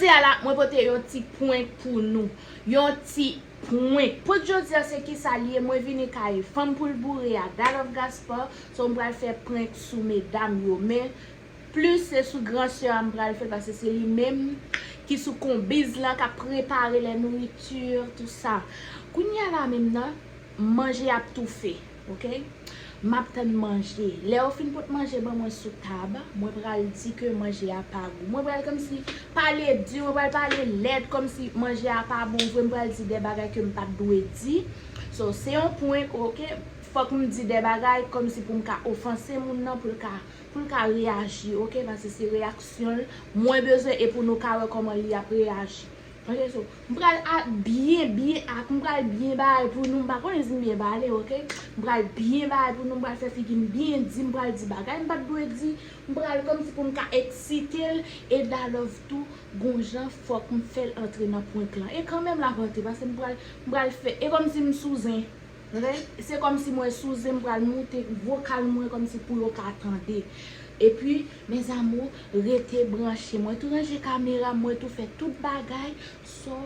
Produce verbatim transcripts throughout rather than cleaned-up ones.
Jodi a la, mwen pote yon ti prank pou nou. Yon ti prank. Prank jodi a se kisa li ye? Mwen vini kay fanm poul boure a, Dalove Gaspard. So, m pral fè prank sou medam yo. Men, plis se sou gran sè a m pral fè l, paske se li menm ki sou konbiz lan, k ap prepare les nourritures, tout sa. Kounye a la menm nan, manje ap toufe, oke? M ap tann manje. Lè yo fin pot manje ban mwen sou tab, mwen pral di ke manje a pa gou. Mwen pral kòmsi pale di, mwen pral pale lèd, kòmsi manje a pa bon vre, mwen pral di de bagay ke m pa t dwe di. So, se yon prank, oke? Fòk m di de bagay kòmsi pou m ka ofanse moun nan, pou l ka, pou l ka reyaji, oke? Paske se reyaksyon l mwen bezwen e pou nou ka wè kòman li ap reyaji. Oke, so, m pral a, byen, byen ak, m pral byen bay pou nou, m pa konnen si m byen pale, oke? M pral byen bay pou nou, m pral fè figi m byen di, m pral di bagay m pa t dwe di, m pral kòmsi pou m ka eksite l, e Dalove tou, gon jan fòk m fè l antre nan prank lan. E kanmenm l ap antre, paske m pral, m pral fè, e kòmsi m sou zen. Oke? Se kòmsi mwen sou zen, m pral moute vokal mwen kòmsi pou yo ka tande. Epi, mes amours, rete branche. Mwen tou ranje kamera, mwen tou fè tout bagay. So,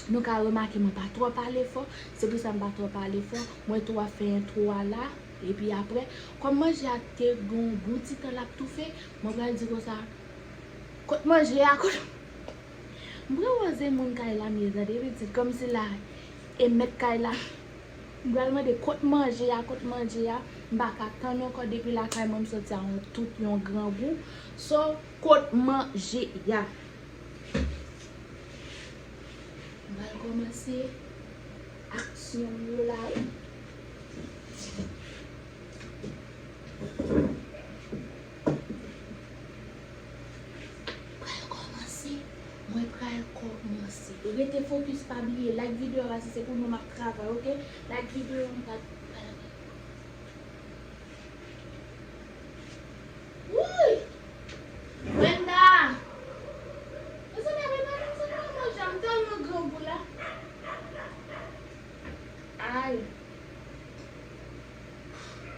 nou ka remake mwen pa twò pale fò. Se pou sa m pa twò pale fò. Mwen tou ap fè entwo a la. Epi apre, kòm manje a te gon bon ti tan l ap toufe, mwen pral di konsa, kot manje a, kot M pran wòze moun kay la m ye tande pitit, kòmsi la e mèt kay la. M pral mande kot manje a, kot manje a. M pa ka tann ankò, depi lakay mwen m soti a yon tout yon grangou. So, kot manje a? M pral kòmanse aksyon m yo la wi. Pral kòmanse. Mwen pral kòmanse. Rete fokis, pa bliye. Like videyo a si se pou nou m ap travay, oke? Like videyo a, m pa. Wouy! Wenda! Mezanmi, avè madanm sa pa manje, m tèlman grangou la. Ay.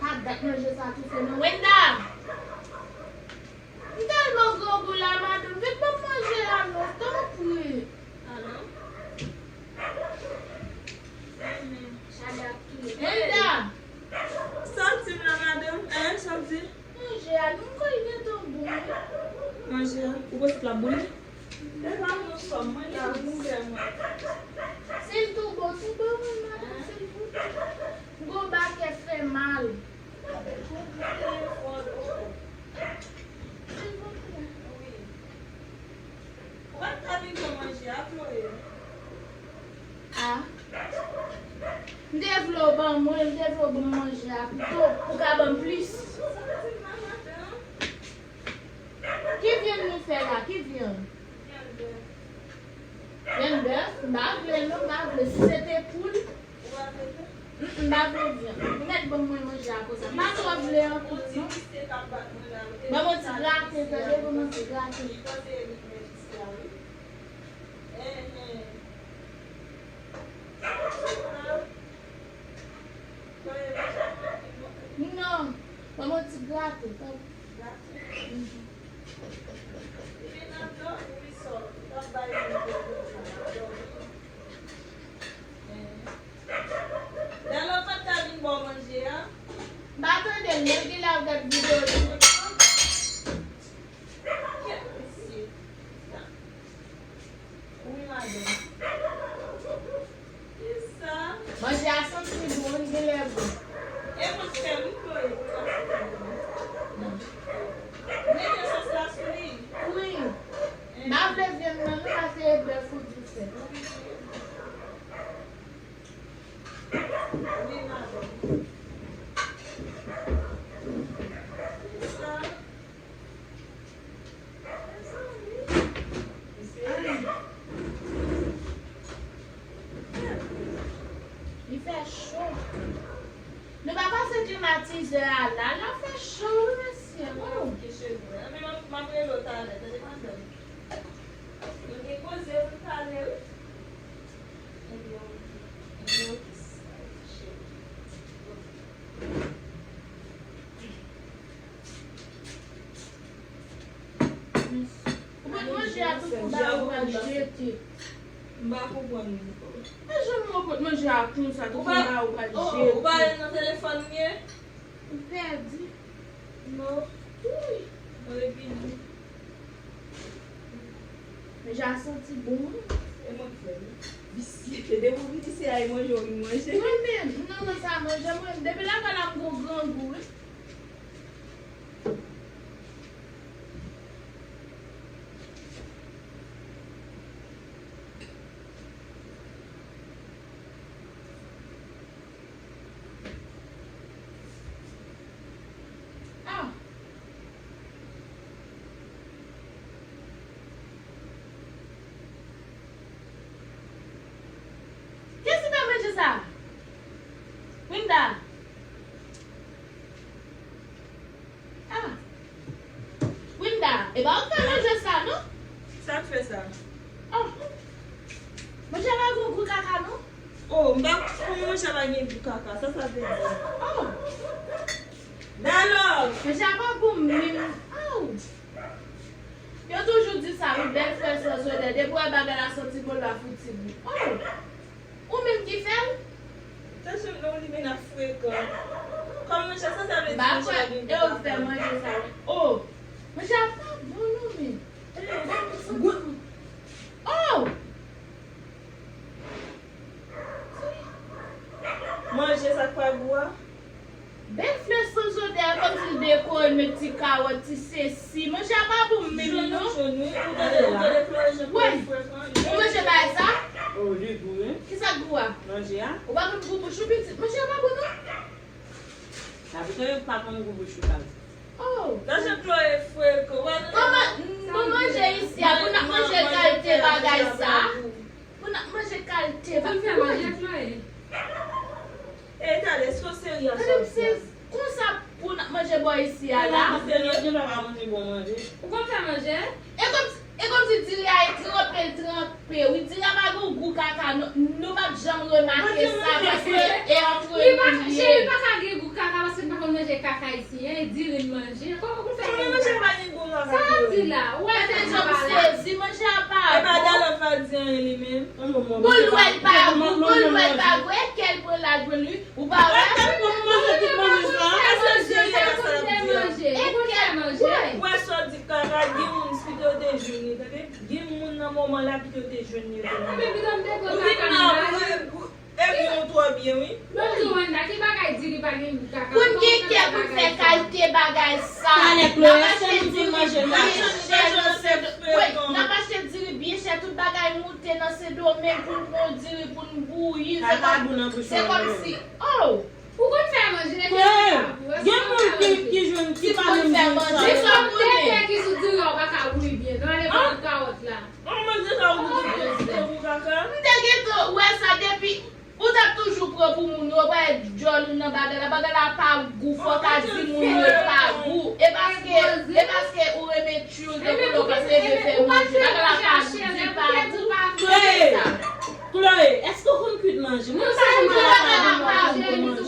Pa dat manje sa toufe non. Wenda! M tèlman grangou la, madanm. Vin ban m manje la non, tanpri. Wenda! Sa w di m la, madanm? Hein, sa w di? Manje a, nou konnen gentan bon wi. Manje a, ou panse l ap boule? E pa nou sòm, mwen la, mwen fè mwen. Si l tou bon, tou bon, mwen, madanm, si l bon. Gwo bakèt fè mal. Wi. Ou pa t ka vin pran manje a, Chloé? A. M te vle w ban mwen, m te vle w ban m manje a pito, pou w ka ban m plis. Ki vyann nou fè la? Ki vyann? Vyann bèf? M pa vle non, m pa vle. Si se te poul. Mm, m pa vle vyann. Ou mèt ban mwen manje a konsa. M pa twò vle an koup non. Ban m yon ti graten, tande, ban m yon ti graten. Non, ban m yon ti graten, tande. Mhm. Dalove pa t ka vin ba w manje a? M pa tande l, men gen lè ap gad videyo li. Kèt mesye. Wi, madanm. Kisa? Manje a santi bon, li genlè bon. E mwen fè wi, Chloé, pou l ka santi bon. Mete sòs la sou li. Wi. M pa vle vyann nan non, paske e bèf ou di fè. Wi, madanm. Kisa? Li fè cho. Nou pa pase klimatizè a la, la fè cho wi mesye. Oh. Ki cheve. Anben, m ap rele w talè, tande madanm. Nou gen koze pou n pale wi. Ebyen, ebyen, oke, cheri. Oke. Ou Manje a tou fon bagay ou pral jete. M pa konprann. E jan mwen pot manje a konsa tou fon bagay ou pral jete. Ou pa nan telefòn ou ye? Ou pèdi? Non. Wi. Mwen vini. Manje a santi bon wi. E mwen k fè l. Visye, depi w vini se ay manje w vin manje. Mwen menm, non, non, sa manje mwen. Depi lakay la m gon grangou wi. Ah! Kiyès ki fè manje sa? Winda. Ah. Winda, e pa ou k fè manje sa, non? Sa k fè sa? Oh. Manje a pa gon gou kaka, non? Oh, m pa konn manje a pa gen gou kaka. Sa sa vle di? Oh. Dalò! Manje a pa bon menm. Oh. Yo toujou di sa, wi, bèl frè san zodè. Depi w wè bagay la santi bon, l ap fouti bon. Oh. Ou menm ki fè l? Tansyon non li vin ap frekan. Kòm manje sa, sa vle di manje a gen gou kaka. E ou fè manje sa wi. Oh! Manje a pa bon non men. Gout. Oh! Manje sa k pa gou a. Bèl flè san zodè a kòmsi l dekore, met ti kawòt, ti sesi. Manje a pa bon menm non. Jòn wi, ou tande, ou tande Chloé jan Chloé frekan. Ou manje bagay sa? Oh, li gou wi. Kisa k gou a? Manje a. Ou pa konn gou bouch ou pitit. Manje a pa bon non. Sa pou yo pa konn gou bouch ou pa. Oh. Nan jan Chloé frekan. Kòman nou manje isi a pou n ap manje kalite bagay sa? Pou n ap manje kalite bagay. Pou n fè manje Chloé. E tande, èske w serye a sa w di a? Konsa pou n ap manje bò isi a la. Paske nou gen dwa pa manje bon manje. Ou konn fè manje? E kòm, e kòmsi diri a e tranpe l tranpe. Wi, diri a pa gen gou kaka. Nou, nou p ap janm remake sa paske e antre nou li ye. Cheri, pa ka gen gou kaka paske n pa konn manje kaka isi. Siyen, diri n manje. Kòman pou fè konn manje pa gen gou nan kaka. Sa w ap di la? Ou wè tèt jan m sezi, manje a pa bon. E pa Dalò pa di anyen li menm. Pou l wè l pa gou, pou l wè l pa gou, e kè l pran laj pou li. Ou pa wè? Mwen manje tout manje sa. Èske serye a sa l ap di a? E kè l pran. Ou wè sa w di kaka, gen moun si te yo te jwenn li, tande? Gen moun nan moman la ki te yo te jwenn li, yo te manje. Ou vin la, ou, ou, Epi nou twò byen wi. Mwen di w Wenda, ki bagay diri pa gen gou kaka? Pou n gen kè pou n fè kalite bagay sa. Talè Chloé, èske nou di manje la? N ap achte diri byen chè nan Sendomeng. Wi, n ap achte diri byen chè, tout bagay moute nan Sendomeng pou n pran diri pou n bouyi. Se kòm, se kòmsi, oh! Ou konn fè manje, Chloé, gen moun ki, ki jwenn, ki pa menm jwenn sa. Ti pòm de tè ki sou diri a, ou pa ka bouyi byen. Nou ale pran kawòt la. An manje sa ou di ki te gou kaka? M te gentan wè sa depi ou t ap toujou pran pou moun yo, wè djòl ou nan bagay la, bagay la pa gou, fò w ka di moun yo pa gou. E paske, e paske ou renmen tchoul de koulè w panse vle fè manje. Bagay la pa gou, di pa gou. Chloé, èske w konn kwit manje? Mwen pa konn bagay la pa gou manje. Ki moun ki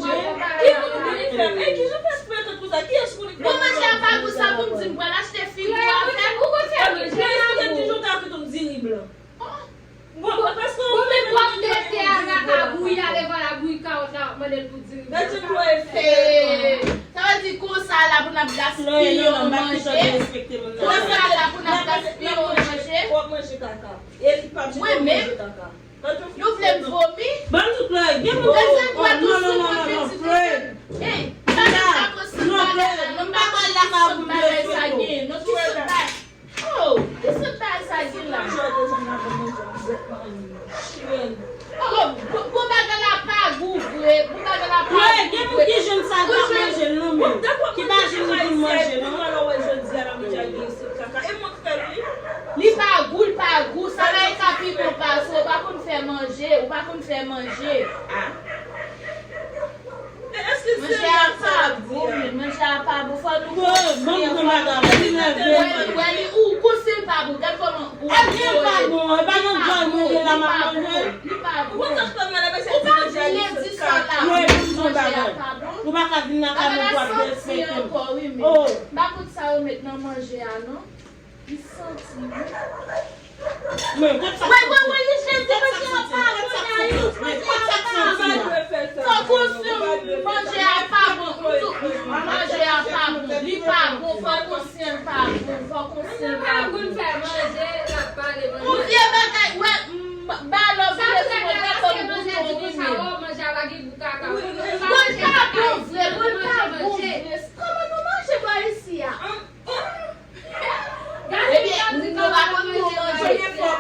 fè? E kijan fè fè tout sa? Kiyès konnen? Bon, manje a pa gou, sa pou m di m pral achte figou avè l. Ou konn fè manje a pa gou. Kijan w ta kwit yon diri blan? Bon, paske ou menm pòm de tè a la ka bouyi, ale vwala bouyi kawòt la, w ap mande l pou diri. Gade jan Chloé fè. Sa vle di konsa la pou n ap gaspiye yon manje. Konsa la pou n ap gaspiye yon manje. W ap manje kaka. E li p ap janm manje kaka. Yo vle m vomi? Ban m di Chloé, gen moun ki, oh, non, non, non, non, non, Chloé. Ey, sa vle di akoz sot bagay la, non, m pa kwè la ka pou m de foto. Non, ki sot bagay. Oh, ki sot bagay sa gen la? Oh, bon, bon bagay la pa gou vre, bon bagay la pa gou vre. Gen moun ki jwenn sa k ap manje l non men, ki pa jwenn li pou l manje non. Li pa gou, li pa gou, sa bagay sa pi bon pase, ou pa konn fè manje, ou pa konn fè manje. Manje a pa bon, men manje a pa bon, fò nou konprann. Wè li, wè li, ou konsi l pa bon, gad kòman ou. Èske l pa bon? E pa nan djòl mwen gen la m ap manje. Li pa bon. Ou pa vle di sa la. Manje a pa bon. Ou pa ka vin nan kay mwen pou ap derespekte m. Oh. M pa konn sa yo met nan manje a non. M santi wi. Men, kot sa k santi? Wè, wè, wè, Jezi, manje a pa bon, Anaïs, manje a pa bon. Fòk ou si manje a pa bon. Manje a pa bon. Li pa bon, fòk ou si l pa bon. Fòk ou si l pa bon. Ou vye bagay, wè, m, ba lòv vye sou mwen, wè, kòm bouton wi menm. Bon, l pa bon vre, bon, l pa bon vre. Kòman nou manje bò isi a? Ebyen, nou pa konn bon manje.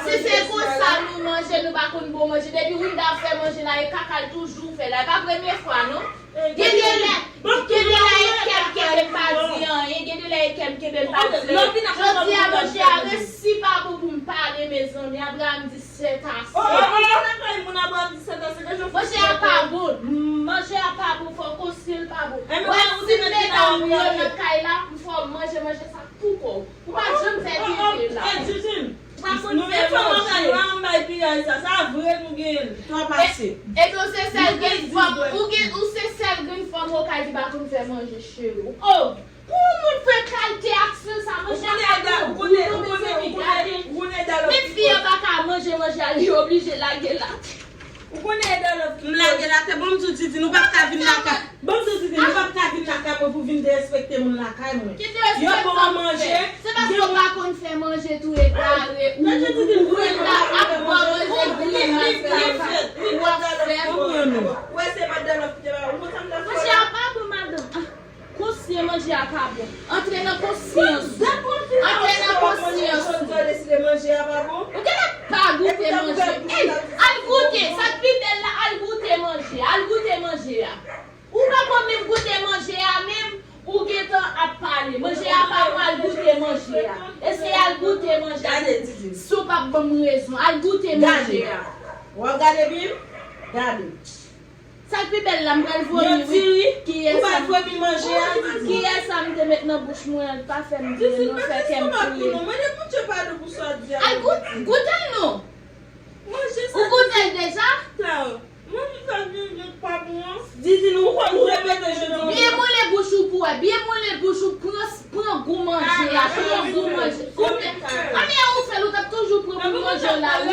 Si se konsa nou manje, nou pa konn bon manje. Depi Winda ap fè manje la, e kaka l toujou fè la. E pa premye fwa, non. Gen de lè, gen de lè e kè m kenbe m pa di anyen. Gen de lè e kè m kenbe m pa di anyen. Jodi a, manje a resi pa bon pou m pale, mezanmi. Abraham di, c'est assez. Oh, oh, oh, oh, moun ap di c'est assez. Manje a pa bon. Manje a pa bon, fòk ou si l pa bon. Wè, si medam yo nan kay la, fò manje, manje sa pou kò w. Ou pa janm fè tete la. Ou pa konn fè manje. Sa vre nou gen. Twa pase. Epi ou se sèl grenn fanm, ou gen, ou se sèl grenn fanm okay ki pa konn fè manje, cheri. Oh! Pou yon moun fè kalite aksyon sa, manje a pa bon gou non, mezanmi, gade. Men fi an pa ka manje, manje a, li oblije lage l atè. Ou konnen e de lòt ki. M lage l atè, bon, m di w, Didine, ou p ap ka vin lakay. Bon, m di w, Didine, ou p ap ka vin lakay mwen pou vin derespekte moun lakay mwen. Yo ba w manje. Se paske w pa konn fè manje tou egare. Ou, ou, ou, ou la ap ba w manje gou nan kay la. Ou ap fè. Ou wè se pa de lòt ki te ba ou. Manje a pa bon, madanm. Konsyan manje a pa bon. Antre nan konsyans ou. Antre nan konsyans ou. Ou genlè pa goute manje. Ey, al goute. Sa k pi bèl la, al goute manje. Al goute manje a. Ou pa konn menm goute manje a menm, ou gentan ap pale. Manje a pa bon, al goute manje a. Eseye al goute manje a. Si w p ap ban m rezon, al goute manje a. W ap gade byen? Gade. Sa k pi bèl la, m pral vomi wi. Kiyès sa? Kiyès sa m te met nan bouch mwen an, l pa fè m byen non, fè kè m kriye. Al goute, goute l non. Ou goute l deja? Didine, ou konn repete jodi. Byen moulen bouch ou pou wè, byen moulen bouch ou, pran, pran gou manje a, pran gou manje. Ou men, anmè ou fè l, ou t ap toujou pran pou manje la wi.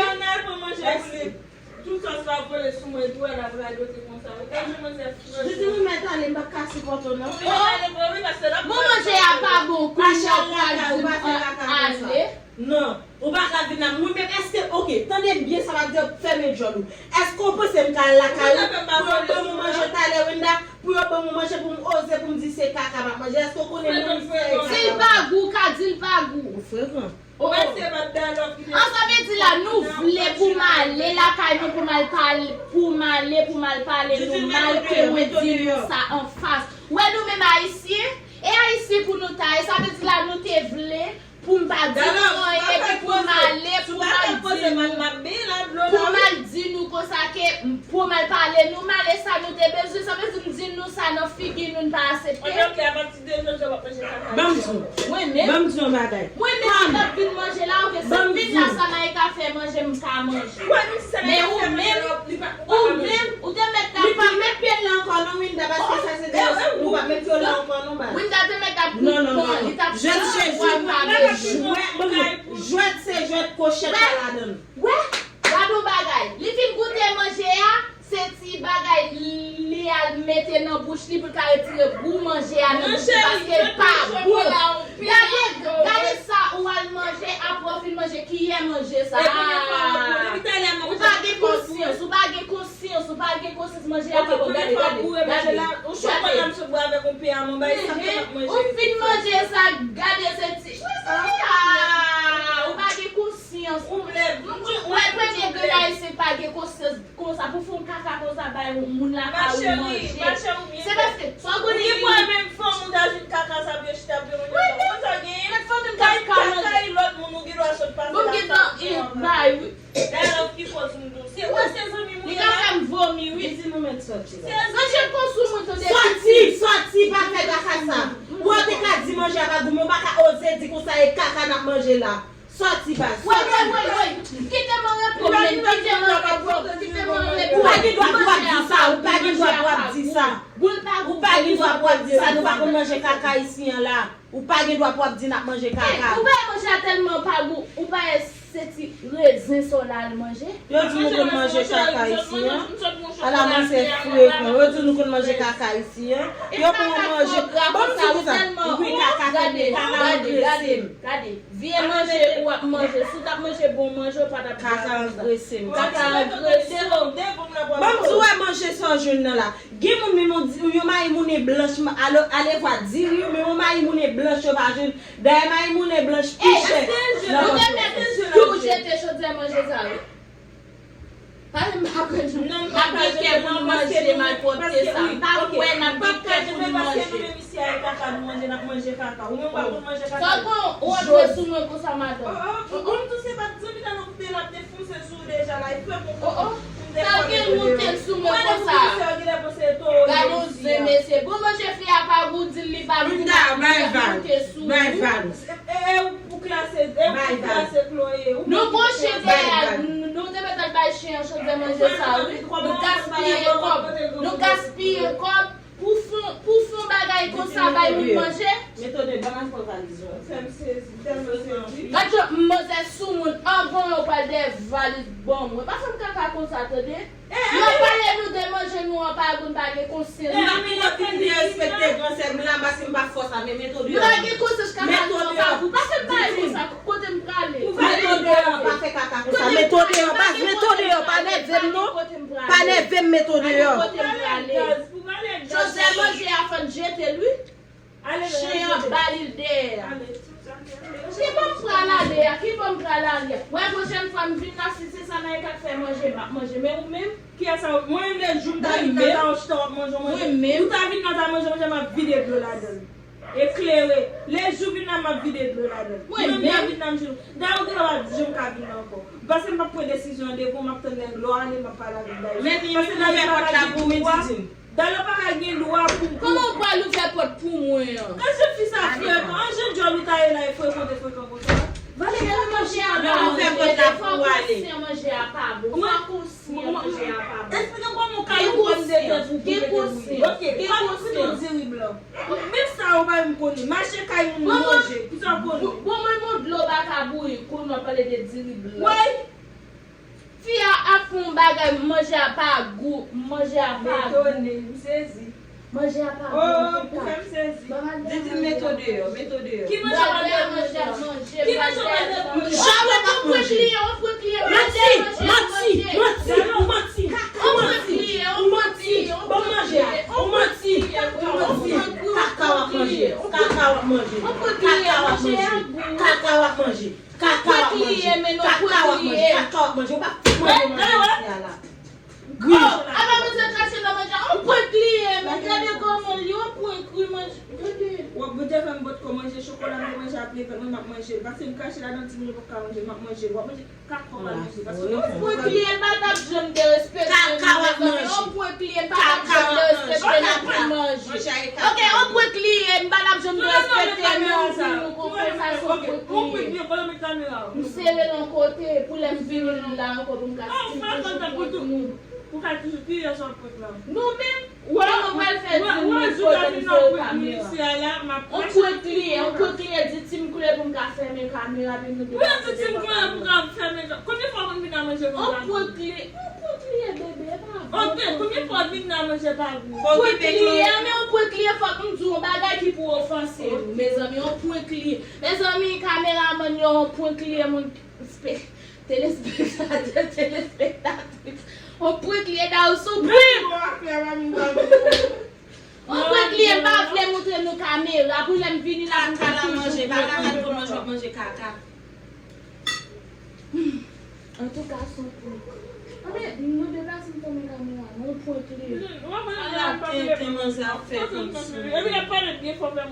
Tout sa sa vole sou mwen, tou wè l ap radote konsa. Ou ka jwenn manzè frè. Didine ou mèt ale, m p ap ka sipòte w non. Ou mèt ale vre wi, paske l ap. Bon, manje a pa bon, kounye a ou pral di m ale. Non, ou pa ka vin la. Mwen menm, èske, oke, tande byen sa m ap di w, fèmen djòl ou. Èske w panse m ka al lakay ou pou yo ban m yon manje talè, Winda? Pou yo ban m yon manje pou m oze pou m di se kaka m ap manje? Èske w konnen moun se kaka? Si l pa gou, ou ka di l pa gou. Ou frekan. Oh, oh. An, sa vle di la, nou vle pou m ale lakay nou, pou m al pale, pou m ale, pou m al pale nou mal, ke mwen di nou sa anfas. Ou wè nou menm Ayisyen? E Ayisyen pou nou ta ye. Sa vle di la, nou te vle pou m pa di nou anyen, epi pou m ale, pou m al di nou, pou m al di nou konsa ke, pou m al pale nou mal, e sa nou te bezwen. Sa vle di m di nou sa nan figi nou, n pa aksepte. Ban m di w. Mwen menm. Ban m di w yon bagay. Mwen menm ki t ap vin manje la, oke, se vin la sa Naïka fè manje, m ka manje. Men ou menm, ou menm, ou te mèt t ap. Li pa mèt pye l la ankò non, Winda, paske sa se de, ou pa mèt pye l la ankò non, baz. Winda te mèt t ap pran, li t ap pran, pran pa bezwen. Jwèt se jwèt, kochèt pa ladan l. Wè, gade yon bagay. Li fin goute manje a, se ti bagay li al mete nan bouch li pou l ka retire gou manje a nan bouch li, paske l pa bon. Gade, gade sa ou al manje, apre w fin manje, kiyè manje sa a? Ou pa gen konsyans, ou pa gen konsyans, ou pa gen konsyans, manje a pa bon. Gade, gade, gade. Ou fin manje sa, gade se ti. Ah, ou pa gen konsyans. Ou vle, m wè premye grenn Ayisyen pa gen konsyans konsa pou fè yon kaka konsa bay yon moun lakay ou manje. Se paske sa w konnen ki. Ou gen pwoblèm fanm ou ta jwenn kaka sa pou yo chita pou yo manje. Konsa genyen. Kay kaka e lòt moun ou gen dwa sot pase la. Bon, gen tan e bay wi. Dayè ki fòs m di w. Se ou se zanmi m ou ye la. Li ka fè m vomi wi. Li di nou mèt sòti la. Manje konsi mwen tande. Sòti, sòti, pa fè kaka sa. Ou te ka di manje a pa gou, men ou pa ka oze di konsa e kaka n ap manje la. Sòti baz. Woy, woy, woy, woy. Kite mwen reponn. Ou pa gen dwa pou w ap di sa, ou pa gen dwa pou w ap di sa. Ou pa gen dwa pou w ap di sa, nou pa konn manje kaka isi an la. Ou pa gen dwa pou w ap di n ap manje kaka. Ou pa wè manje a tèlman pa gou, ou pa wè se ti rezen sa w la al manje? Yo di nou konn manje kaka isi an. Ala manje frekan. Yo di nou konn manje kaka isi an. Yo pran manje. Bon, m di konsa. Wi, kaka fè m, kaka angrese m. Gade, vye manje ou ap manje. Si w t ap manje bon manje, ou pa t ap kaka angrese m. Kaka angrese w. Bon, m di w wè manje sa w jwenn nan la. Gen moun menm yon di- yon mayi mounen blanch, m- alo- alevwa diri yo, men yon mayi mounen blanch yo pa jwenn. Dayè mayi mounen blanch pi chè nan manje. Ou te mèt tou jete chodyè manje sa yo. Pale m pa kwè non. N ap gen kè pou nou manje malpwòpte sa. M pa kwè n ap gen kè pou nou manje. Isi a e kaka nou manje, n ap manje kaka. Ou menm pa konn manje kaka. Sa w konn rantre sou mwen konsa, madanm? Ou tou se pa zanmi nan nou koute l ap defonse sou ou deja la, e frè m ou konn. Sa gen moute sou mwen konsa. Gade yon zen mesye. Bon manje fi a pa gou, di l li pa gou, li ap moute sou ou. Bay vag. E, e, ou klase, e, ou klase Chloé. Nou gon chen dèyè, nou te mèt al bay chen an chodyè manje sa, wi. Nou gaspiye kòb. Nou gaspiye kòb. Pou fon, pou fon bagay konsa bay moun manje. Metode, ban m al pran valiz ou. Fè m sezi, tèlman sezi. Gad jan manzè sou moun, anvan yo pral dèyè valiz ban mwen. Pa fè m kaka konsa, tande. Yo pale nou de manje nou an pa gou, n pa gen konsyans. Mwen menm mwen vin derespekte gran sè m la, paske m pa fè sa, men metode. Nou pa gen konsyans kaka nou an pa gou. Pa fè m pale konsa, kote m prale? Metode an pa fè kaka konsa, metode an, baz, metode an, pa nève m non. Pa nève m, metode an. Kote m prale? Chodyè manje a fò n jete l wi. Chen an ba li l dèyè. Ki bò m pral ale a? Ki bò m pral ale a? Wè pwochèn fwa m vin la, si se sa nan e k ap fè manje, m ap manje. Men ou menm? Kiyès sa? Mwen menm le jou m ta vin nan ta w chita w ap manje w manje. Ou ta vin nan ta manje manje, m ap vide dlo ladan l. Eklere. Le jou vin la, m ap vide dlo ladan l. Mwen menm ta vin nan m chita. Dayè ou genlè pa janm ka vin la ankò. Paske m p ap pran desizyon an devan w, m ap tann lè lè w ale, m ap pale avèk Dayè. Paske Dayè pa ka gen dwa. Dayè pa ka gen dwa pou. Kòman w pral ouvè pòt pou mwen an? Gad jan fi sa frekan, an jan djòl ou ta ye la e frekan ou te frekan konsa. Vale, gade manje a pa ou jete, fò w konsyan manje a pa bon. Fò w konsyan manje a pa bon. Eksplike m kòman w ka yon pòm de tè pou pou tete bouyi. Ok, kòman w fè yon diri blan? Menm sa ou pa menm konnen. Mache kay moun manje. Kisa w konnen? Bon, mwen, yon dlo pa ka bouyi, kounye w ap pale de diri blan. Woy! Fi a ap fè yon bagay, manje a pa gou, manje a pa gou. M etone, m sezi. Manje a pa gou, antouka. Ban m al fè manje. Di, di, mete w deyò, mete w deyò. Ki manje w pral fè manje a? Ki manje w pral fè manje? Janm w ap manje. Manti, manti, manti, ou manti. Ou manti, ou manti. Ban m manje a. Ou manti, ou manti. Kaka w ap manje. Kaka w ap manje. Kaka w ap manje. Kaka w ap manje. Kaka w ap manje. Kaka w ap manje. Kaka w ap manje. Ou pa fout manje manje isi a la. Gri. Oh, apa mwen se krache nan manje a? On prank li ye, men gade kòman li, on prank wi manje. Gade. W ap goute fè m bòt kò manje chokola, m te manje ap leve mwen, m ap manje l. Paske m krache ladan l, timoun yo p ap ka manje l, m ap manje l. W ap manje kaka w al manje. Paske on prank li ye, m pa t ap janm derespekte nou, mezanmi. On prank li ye, m pa t ap janm derespekte nou pou manje. Ok, on prank li ye, m pa t ap janm derespekte nou pou nou konprann sa se on prank li ye. M sere l yon kote pou lè m vini la ankò pou m ka still toujou prank nou. Ou ka toujou kriye sou prank la. Nou menm, kòman pral fè di nou kote m sere kamera? On prank li ye, on prank li ye, di Tim Koule pou m ka fèmen kamera, epi nou deplase devan kamera. Konbyen fwa moun vin nan manje konsa? On prank li ye, on prank li ye, bebe, e pa bon. Ok, konbyen fwa vin nan manje pa gou? Prank li ye, men on prank li ye, fòk m di w yon bagay ki pou ofanse nou, mezanmi, on prank li ye. Mezanmi, kameramann yo, on prank li ye, moun. Telespektatè, telespektatris. On prank li ye, Dayou, sou prank. On prank li ye, m pa vle montre nou kamera. Pou lè m vini la, pou m ka toujou prank nou. Kaka l manje, pa kaka l konn manje, w ap manje kaka. Antouka, se on prank. Anben, nou deplase m fèmen kamera, non, on prank li ye. Ala tenten manzè ap fè kòmsi.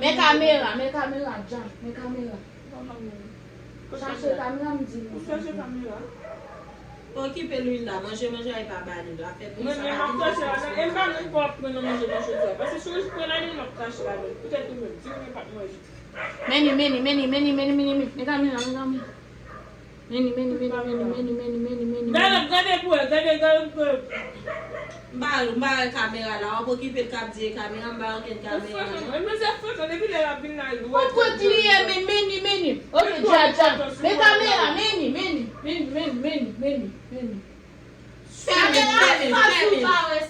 Men kamera, men kamera, Dja, men kamera. Chache kamera, m di nou. Ou chache kamera? Pa okipe Louinda, manje, manje a, e pa ba li, l ap fè pou sa. Mwen menm m ap chache ladan, e m pa menm pa ap pran nan manje nan jodi a. Paske si w pran ladan, m ap krache ladan. Poutèt ou menm, di w menm pa t manje. Men li, men li, men li, men li, men li, men li, men li. Men kamera, men kamera. Meni, meni, meni, meni, meni, meni, meni, meni, meni. Gade, gade pou wè, gade, gade pou wè. M pa, m pa wè kamera la, w ap okipe l k ap di e kamera, m pa wè okenn kamera la. Mwen se foto, depi lè l ap vin la, l dwe. Ou kwè ki li ye, men, meni, meni. Ok, dja, dja. Men kamera, meni, meni, meni, meni, meni, meni, meni. Kamera, fèmen, fèmen, fèmen.